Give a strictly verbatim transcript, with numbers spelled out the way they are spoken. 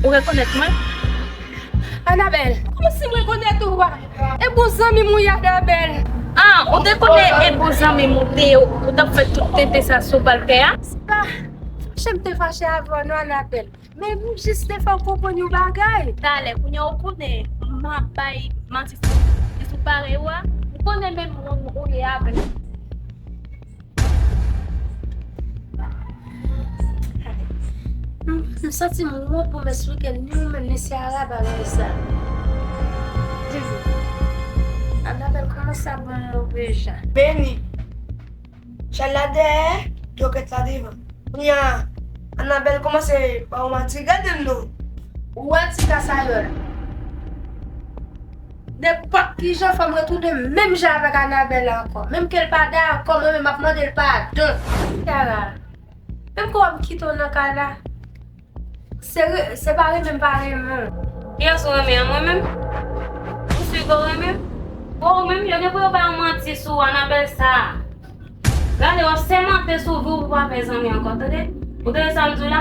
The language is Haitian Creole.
Ou rekonèt mwen? Anabèl, kòman si m rekonèt ou a? E bon zanmi m ou ye, Anabèl. Ah, ou te konnen e bon zanmi m ou te ye, ou t ap fè tout tenten sa sou palkè a? Se pa fache m te fache avè w non, Anabèl. Men m jis te fè w konprann yon bagay. Talè, kounye a ou konnen m ap bay manti sou, sou parèy ou a. Ou konnen menm moun ou ye avè m. M, m santi m wont pou m esplike ni ou menm ni Ciara bagay sa. Anabèl kòmanse ap ban m move jan. Beni. Chay la dèyè, dwokèt la devan. Kounye a, Anabèl kòmanse ba w manti. Gade m non. Ou wè ti kasayòl. Nenpòt ki jan fò m retounen menm jan avèk Anabèl ankò. Menm ke l pa dakò, mwen menm m ap mande l padon. Ciara, menm kòman m kite w nan kay la? Se re-, se pa renmen m pa renmen w. Kiyès ou renmen an, mwen menm? Ou si ke w renmen m? Bon, ou menm, yo gen pou yo ba yon manti sou Anabèl sa a. Gade, w ap sèmante sou vi w pou pa fè zanmi ankò, tande? Ou tande sa m di w la?